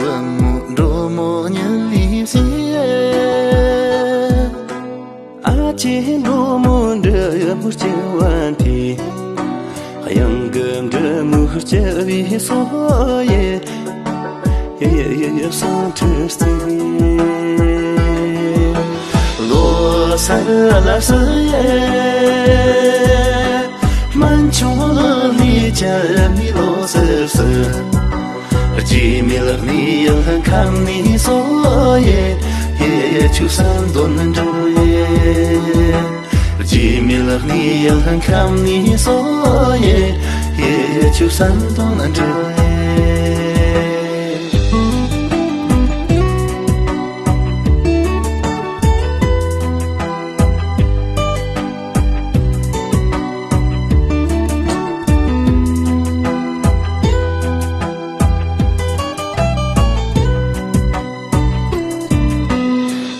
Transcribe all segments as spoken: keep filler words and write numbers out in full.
འགྲོ་མོ་ཉིད་ལས་ཟེར། ཨ་ཅེ་འགྲོ་མོ་འདྲི་མོ་སྐྱེ་བ་འདི། གཡང་གི་འདྲི་མོ་སྐྱེ་བའི་སོ་ཡེ། ཡེ་ཡེ་ཡེ་སོང་ཁྲི་སྟེ། ལོ་སར་ལ་སོ་ཡེ། སྨན་ཆུང་ལ་ནི་ཅ་མི་ལོ་སར་སར། རྗེས་མའི་ལག་ནས་ཡང་ཁམས་ནས་སོ་ཡེ། ཡེ་ཆུ་སན་དོན་འགྲོ་ཡེ། རྗེས་མའི་ལག་ནས་ཡང་ཁམས་ནས་སོ་ཡེ། ཡེ་ཆུ་སན་དོན་འགྲོ་ཡེ།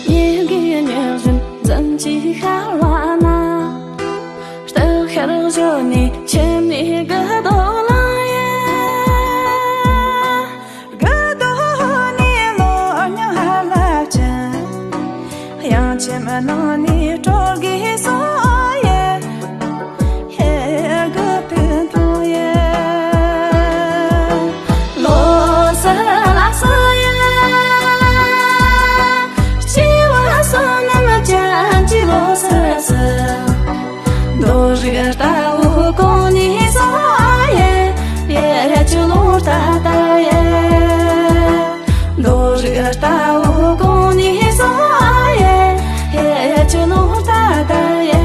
ཉིན་གྱི་ཉི་བཞིན་འཛིན་གྱི་ཤར་བ་ན། སྟག་ཤར་བཞོན་ནས་ཁྱིམ་ནས་དགུ་རྡོ་ལ་ཡེ། དགུ་རྡོ་ནས་ལོ་ཉི་ཤུ་ལ་ཅི། གཡང་ཁྱིམ་ནང་ནས་སྤྲོ་དགའི་སོ་ཡེ། ཧེ་དགུ་དུས་མཐོང་ཡེ། ལོ་སར་ལ་སོ་ཡེ། སྐྱེ་བ་བསོད་ནམས་ཅན་གྱི་ལོ་སར་སོ། རྡོ་རིགས་ལྟ་བུ་གོང་ནས་སོ་ཡེ། ཡེ་ཆུ་ལོ་ལྟ་ལྟ་ཡེ། རྡོ་རིགས་ལྟ་བུ་གོང་ནས་སོ་ཡེ། ཡེ་ཆུ་ལོ་ལྟ་ལྟ་ཡེ།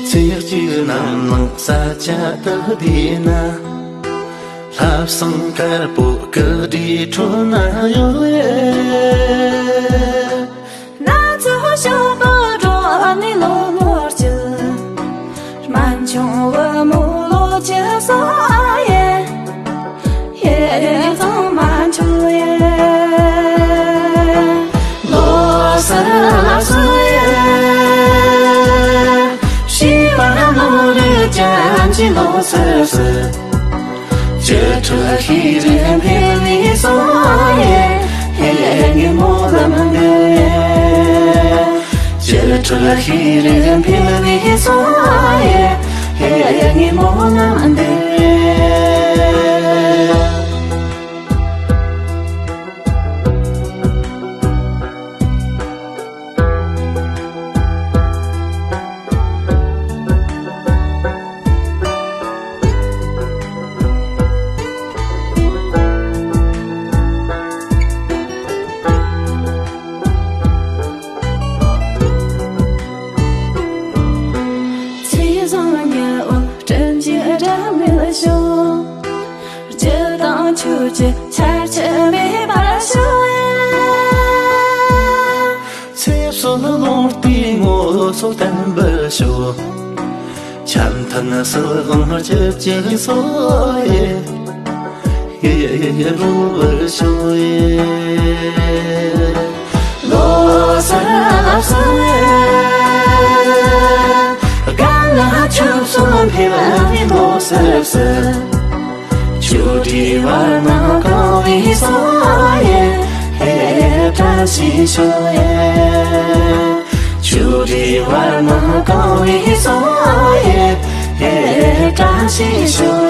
ཚེ་གཅིག་ནམ་ལངས་ས་ཆ་དུ་བསྡད་ན། ལྷ་བསང་དཀར་པོ་གི་སྒྲའི་ཁྲོད་ན་ཡོད་ཡེ། ན་ཚོད་ཤོག་པོ་འགྲོ་ནི་ལོ་ལོ་སྐྱིད། སྨན་ཆུང་བུ་མོ་ལོ་སྐྱིད་སོ་ཡེ། ཡེ་ཚང་མ་འཆོལ་ཡེ། ལོ་སར་ལ་སོ་ཡེ། བྱིས་པ་ལོ་རེ་ཅན་གྱི་ལོ་སར་སོ། ཆུ་ཁྲོད་ཤེས་རིག་འཕེལ་ནས་སོ་ཡེ། ཧེ་ངའི་སྨོན་ལམ་འདི་ཡེ། ཆུ་ཁྲོད་ཤེས་རིག་འཕེལ་ནས་སོ་ཡེ། ཧེ་ངའི་སྨོན་ལམ་འདི་ཡེ། ཚེས་བཟང་ཉི་འོད་སྤྲིན་གྱི་སྒྲ་མེད་ཤོག། རྒྱུ་དང་ཆོས་ཀྱི་ཆར་ཆུ་མེད་པར་ཤོག་ཡ། ཚེ་སྲོག་ལོ་ལྟར་ངོ་སོ་བརྟན་པར་ཤོག། འཆམ་མཐུན་སྲིད་དབང་སྐྱིད་ཀྱི་སོ་ཡེ། ཡེ་ཡེ་ཡེ་རོལ་བར་ཤོག་ཡེ། ལོ་སར་ལ་སོ་ཡེ། རྒན་ལགས་ཁྱོད་གསུང་འཕེལ་བའི་ལོ་སར་སོ། ཆུ་དྲི་བར་སྣང་གང་བའི་སོ་ཡེ། ཧེ་བཀྲ་ཤིས་ཤོག་ཡེ། ཆུ་དྲི་བར་སྣང་གང་བའི་སོ་ཡེ། ཧེ་བཀྲ་ཤིས་ཤོག་